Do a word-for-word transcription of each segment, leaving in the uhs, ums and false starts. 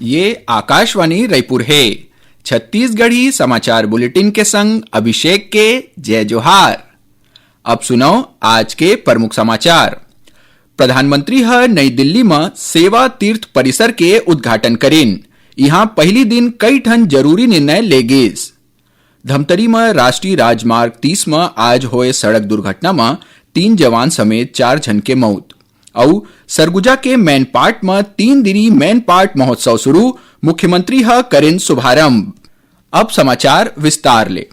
ये आकाशवाणी रायपुर हे। छत्तीसगढ़ी समाचार बुलेटिन के संग अभिषेक के जय जोहार। अब सुनव आज के प्रमुख समाचार। प्रधानमंत्री ह नई दिल्ली म सेवा तीर्थ परिसर के उद्घाटन करिन। इहां पहली दिन कई ठन जरूरी निर्णय ले गिस। धमतरी म राष्ट्रीय राजमार्ग तीस म आज होए सड़क दुर्घटना म तीन जवान समेत चार झन के मउत। अउ सरगुजा के मैनपाट म तीन दिनी मैनपाट महोत्सव शुरू, मुख्यमंत्री ह करिन शुभारंभ। अब समाचार विस्तार ले।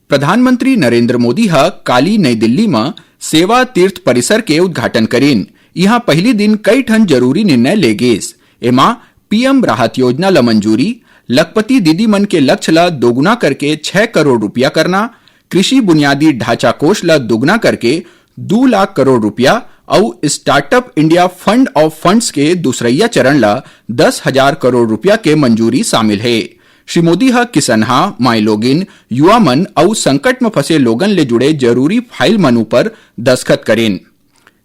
प्रधानमंत्री नरेंद्र मोदी ह काली नई दिल्ली म सेवा तीर्थ परिसर के उद्घाटन करिन। इहां पहली दिन कई ठन जरूरी निर्णय ले गिस। एमा पीएम राहत योजना ल मंजूरी, लखपति दीदी मन के लक्ष्य ल दोगुना करके छह करोड़ रुपया करना, कृषि बुनियादी ढांचा कोष ल दुगना करके दू लाख करोड़ रुपया अउ startup India fund of funds के दूसरइया चरण ल दस हजार करोड़ रुपया के मंजूरी शामिल हे। श्री मोदी ह किसनहा, माईलोगिन, युवा मन अउ संकट म फंसे लोगन ले जुड़े जरूरी फाइल मन उपर दस्तखत करिन।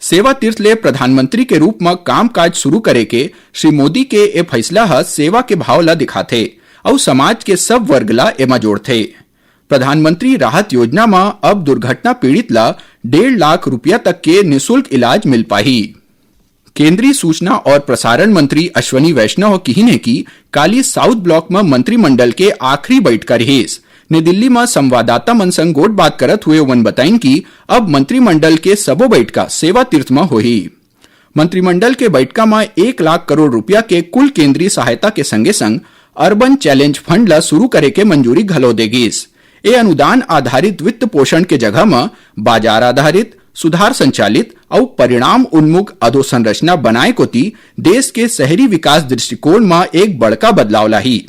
सेवा तीर्थ ले प्रधानमंत्री के रूप म कामकाज शुरू करे के श्री मोदी के ए फैसला ह सेवा के भाव ल दिखाथे अउ समाज के सब वर्ग ल एमा जोड़थे। प्रधानमंत्री राहत योजना म अब दुर्घटना पीड़ित ल डेढ़ लाख रुपया तक के निशुल्क इलाज मिल पाही। केंद्रीय सूचना और प्रसारण मंत्री अश्विनी वैष्णव किहिन हे कि काली साउथ ब्लॉक म मंत्रिमंडल के आखिरी बैठका रिहिस। नई दिल्ली म संवाददाता मन संग गोठ बात करत हुए ओमन बताइन कि अब मंत्रिमंडल के सबो बैठका सेवा तीर्थ म होही। मंत्रिमंडल के बैठका म एक लाख करोड़ रुपया के कुल केंद्रीय सहायता के संगे संग अर्बन चैलेंज फंड ल शुरू करे के मंजूरी घलो दे गिस। ए अनुदान आधारित वित्त पोषण के जगह म बाजार आधारित, सुधार संचालित अउ परिणाम उन्मुख अधोसंरचना बनाए कोति देश के शहरी विकास दृष्टिकोण म एक बड़का बदलाव लाही।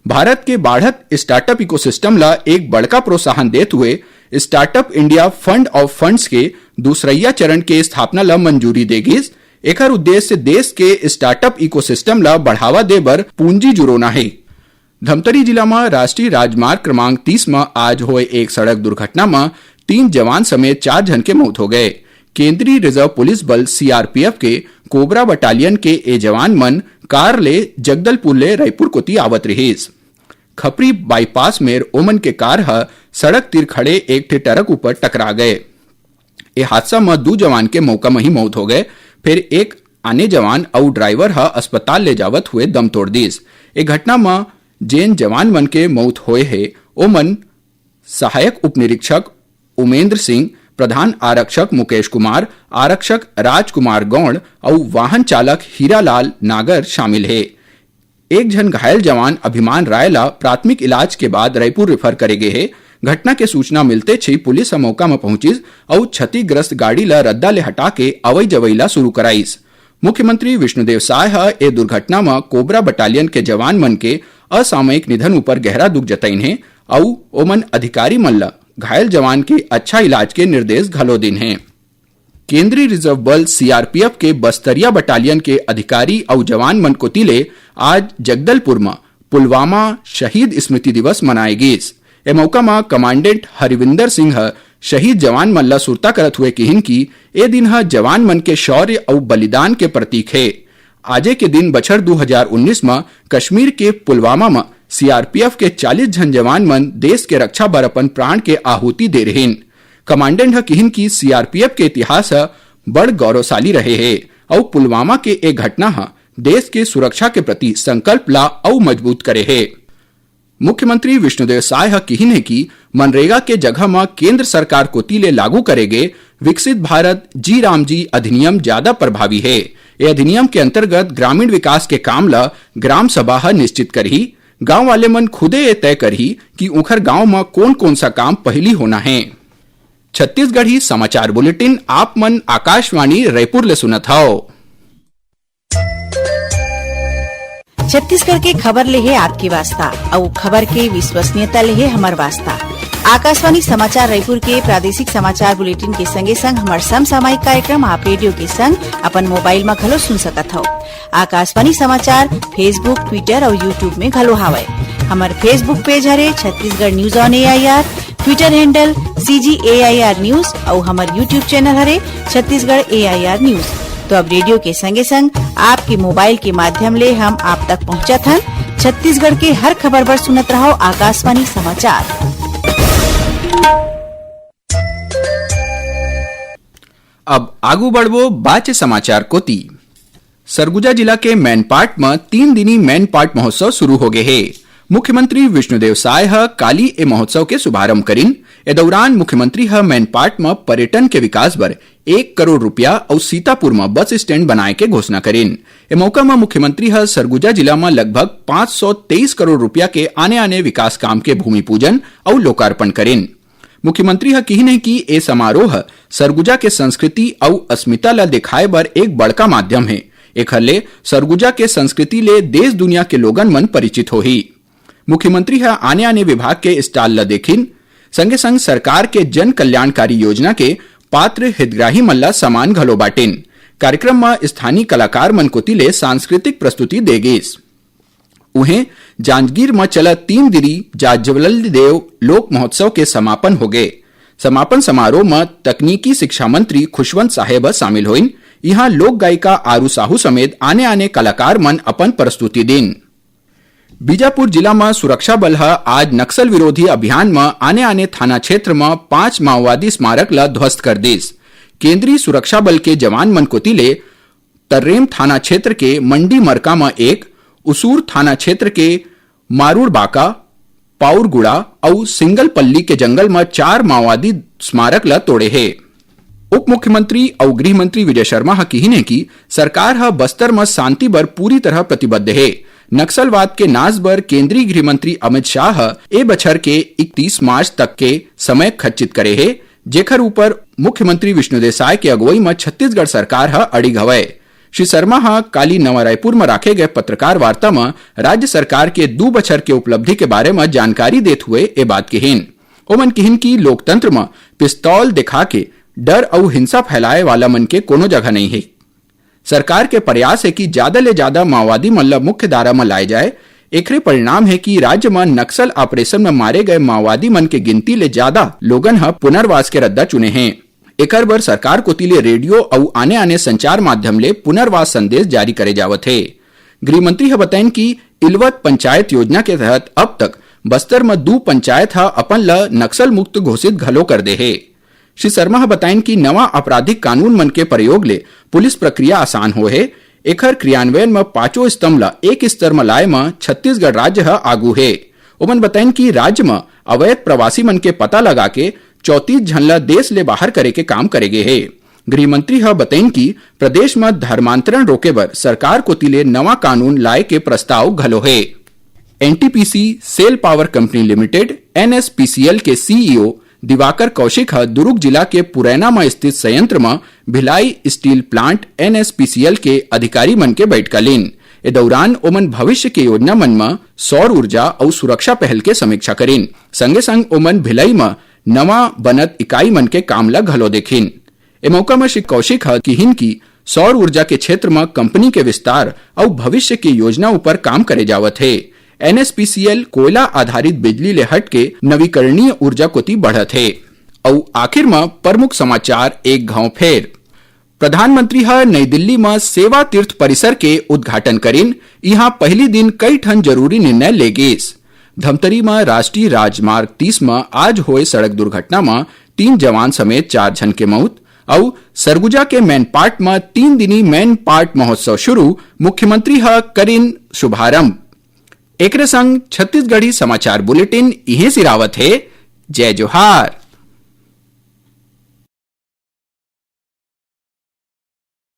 भारत के बाढ़त स्टार्टअप इकोसिस्टम ल एक बड़का प्रोत्साहन देत हुए startup India fund of funds के दूसरइया चरण के स्थापना ल मंजूरी दे गिस। एखर उद्देश्य देश के स्टार्टअप इकोसिस्टम ल बढ़ावा दे बर पूंजी जुरोना हे। धमतरी जिला म राष्ट्रीय राजमार्ग क्रमांक तीस म आज होए एक सड़क दुर्घटना म तीन जवान समेत चार झन के मौत हो गए। केंद्रीय रिजर्व पुलिस बल सीआरपीएफ के कोबरा बटालियन के ए जवान मन कार ले जगदलपुर ले रायपुर कोति आवत रिहिस। खपरी बाईपास मेर ओमन के कार ह सड़क तीर खड़े एक ठे ट्रक ऊपर टकरा गए। ए हादसा म दू जवान के मौका म ही मौत हो गए, फिर एक आने जवान अउ ड्राइवर ह अस्पताल ले जावत हुए दम तोड़ दिस। ए घटना म जेन जवान मन के मौत होए हे, ओमन सहायक उपनिरीक्षक उमेंद्र सिंह, प्रधान आरक्षक मुकेश कुमार, आरक्षक राजकुमार गौड़ अउ वाहन चालक हीरालाल नागर शामिल हे। एक झन घायल जवान अभिमान राय ला प्राथमिक इलाज के बाद रायपुर रेफर करे गे हे। घटना के सूचना मिलते ही पुलिस ह मौका म पहुंचिस अउ क्षतिग्रस्त गाड़ी ला रद्दा ले हटा के अवई जवई ला शुरू कराइस। मुख्यमंत्री विष्णुदेव साय ह ए दुर्घटना म कोबरा बटालियन के जवान मन के असामयिक निधन ऊपर गहरा दुख जतइन हे अउ ओमन अधिकारी मन ल घायल जवान के अच्छा इलाज के निर्देश घलो दिन हे। केंद्रीय रिजर्व बल सीआरपीएफ के बस्तरिया बटालियन के अधिकारी अउ जवान मन कोति ले आज जगदलपुर म पुलवामा शहीद स्मृति दिवस मनाए गिस। ए मौका म कमांडेंट हरिविंदर सिंह ह शहीद जवान मन ल सुरता करत हुए किहिन कि ए दिन ह जवान मन के शौर्य अउ बलिदान के प्रतीक हे। आजे के दिन बछर दू हजार उन्नीस म कश्मीर के पुलवामा म सीआरपीएफ के चालीस झन जवान मन देश के रक्षा बर अपन प्राण के आहुति दे रिहिन। कमांडेंट ह किहिन कि सीआरपीएफ के इतिहास ह बड़ गौरवशाली रहे हे अउ पुलवामा के ए घटना ह देश के सुरक्षा के प्रति संकल्प ला अउ मजबूत करे हे। मुख्यमंत्री विष्णुदेव साय ह किहिन हे कि मनरेगा के जगह म केंद्र सरकार कोति ले लागू करे गे विकसित भारत जी राम जी अधिनियम ज्यादा प्रभावी हे। ए अधिनियम के अंतर्गत ग्रामीण विकास के काम ल ग्राम सभा ह निश्चित करही। गांव वाले मन खुदे ए तय करही कि उंखर गांव म कोन-कोन सा काम पहिली होना हे। छत्तीसगढ़ी समाचार बुलेटिन आप मन आकाशवाणी रायपुर ले सुनत हव। छत्तीसगढ़ के खबर ले हे आपके वास्ता, अउ खबर के विश्वसनीयता ले हे हमर वास्ता। आकाशवाणी समाचार रायपुर के प्रादेशिक समाचार बुलेटिन के संगे संग हमर समसामयिक कार्यक्रम आप रेडियो के संग अपन मोबाइल म घलो सुन सकत हव। आकाशवाणी समाचार Facebook, Twitter अउ YouTube में घलो हावय। हमर Facebook पेज हरे Chhattisgarh news on AIR, Twitter handle CG AIR news अउ हमर YouTube चैनल हरे छत्तीसगढ़ एआईआर न्यूज। तो अब रेडियो के संगे संग आपके मोबाइल के माध्यम ले हम आप तक पहुंचत हन। छत्तीसगढ़ के हर खबर बर सुनत रहो आकाशवाणी समाचार। अब आगू बढ़बो बाचे समाचार कोती। सरगुजा जिला के मैनपाट म तीन दिनी मैनपाट महोत्सव शुरू हो गे हे। मुख्यमंत्री विष्णुदेव साय ह काली ए महोत्सव के शुभारंभ करिन। ए दौरान मुख्यमंत्री ह मैनपाट म पर्यटन के विकास बर एक करोड़ रुपया अउ सीतापुर म बस स्टैंड बनाए के घोषणा करिन। ए मौका म मुख्यमंत्री ह सरगुजा जिला म लगभग पाँच सौ तेईस करोड़ रुपया के आने-आने विकास काम के भूमि पूजन अउ लोकार्पण करिन। मुख्यमंत्री ह किहिन हे कि ए समारोह ह सरगुजा के संस्कृति अउ अस्मिता ल देखाए बर एक बड़का माध्यम हे। एखर ले सरगुजा के संस्कृति ले देश दुनिया के लोगन मन परिचित होही। मुख्यमंत्री ह आने-आने विभाग के स्टॉल ल देखिन, संगे-संग सरकार के जन कल्याणकारी योजना के पात्र हितग्राही मन ल सामान घलो बांटिन। कार्यक्रम म स्थानीय कलाकार मन कोति ले सांस्कृतिक प्रस्तुति दे गिस। उहें, जांजगीर म चलत तीन दिनी जाज्वल्य देव लोक महोत्सव के समापन होगे। समापन समारोह म तकनीकी शिक्षा मंत्री खुशवंत साहेब ह शामिल होइन। इहां लोक गायिका आरू साहू समेत आने-आने कलाकार मन अपन प्रस्तुति दिन। बीजापुर जिला म सुरक्षा बल ह आज नक्सल विरोधी अभियान म आने-आने थाना क्षेत्र म पांच माओवादी स्मारक ल ध्वस्त कर दिस। केंद्रीय सुरक्षा बल के जवान मन कोति ले तर्रेम थाना क्षेत्र के मंडी मरका म एक, उसूर थाना क्षेत्र के मारुड़बाका, पाउरगुड़ा अउ सिंगलपल्ली के जंगल म चार माओवादी स्मारक ल तोड़े हे। उप मुख्यमंत्री अउ गृह मंत्री विजय शर्मा ह किहिन हे कि सरकार ह बस्तर म शांति बर पूरी तरह प्रतिबद्ध हे। नक्सलवाद के नाश बर केंद्रीय गृह मंत्री अमित शाह ह ए बछर के इकतीस मार्च तक के समय खच्चित करे हे, जेखर ऊपर मुख्यमंत्री विष्णुदेव साय के अगुवई म छत्तीसगढ़ सरकार ह अड़िग हवय। श्री शर्मा ह काली नवा रायपुर म राखे गए पत्रकार वार्ता म राज्य सरकार के दू बछर के उपलब्धि के बारे म जानकारी देत हुए ए बात किहिन। ओमन किहिन कि लोकतंत्र म पिस्तौल दिखा के डर अउ हिंसा फैलाए वाला मन के कोनो जगह नइ हे। सरकार के प्रयास हे कि जादा ले जादा माओवादी मन ल मुख्य धारा म लाए जाए। एखरे परिणाम हे कि राज्य म नक्सल ऑपरेशन म मारे गए माओवादी मन के गिनती ले जादा लोगन ह पुनर्वास के रद्दा चुने हे। एकर बर सरकार कोति ले रेडियो अउ आने-आने संचार माध्यम ले पुनर्वास संदेश जारी करे जावत हे। गृह मंत्री ह बताइन कि इलवत पंचायत योजना के तहत अब तक बस्तर म दू पंचायत ह अपन ल नक्सल मुक्त घोषित घलो कर दे हे। श्री शर्मा ह बताइन कि नवा आपराधिक कानून मन के प्रयोग ले पुलिस प्रक्रिया आसान होए हे। एखर क्रियान्वयन म पांचों स्तंभ ल एक स्तर म लाए म छत्तीसगढ़ राज्य ह आगू हे। ओमन बताइन कि राज्य म अवैध प्रवासी मन के पता लगा के चौंतीस झन ल देश ले बाहर करे के काम करे गे हे। गृह मंत्री ह बताइन कि प्रदेश म धर्मांतरण रोके बर सरकार कोति ले नवा कानून लाए के प्रस्ताव घलो हे। NTPC SAIL power company limited, NSPCL के सीईओ दिवाकर कौशिक ह दुरूग जिला के पुरैना म स्थित संयंत्र म भिलाई स्टील प्लांट, एनएसपीसीएल के अधिकारी मन के बैठका लीन। ए दौरान ओमन भविष्य के योजना मन म सौर ऊर्जा अउ सुरक्षा पहल के समीक्षा करिन। संगे संग ओमन भिलाई म नवा बनत इकाई मन के काम ल घलो देखिन। ए मौका म श्री कौशिक ह किहिन कि सौर ऊर्जा के क्षेत्र म कंपनी के विस्तार अउ भविष्य के योजना ऊपर काम करे जावत हे। एनएसपीसीएल कोयला आधारित बिजली ले हट के नवीकरणीय ऊर्जा कोति बढ़त हे। अउ आखिर म प्रमुख समाचार एक घांव फेर। प्रधानमंत्री ह नई दिल्ली म सेवा तीर्थ परिसर के उद्घाटन करिन। इहां पहली दिन कई ठन जरूरी निर्णय ले गिस। धमतरी म राष्ट्रीय राजमार्ग तीस म आज होए सड़क दुर्घटना म तीन जवान समेत चार झन के मउत। अउ सरगुजा के मैनपाट म तीन दिनी मैनपाट महोत्सव शुरू, मुख्यमंत्री ह करिन शुभारंभ। एकरे संग छत्तीसगढ़ी समाचार बुलेटिन इहें सिरावत हे। जय जोहार।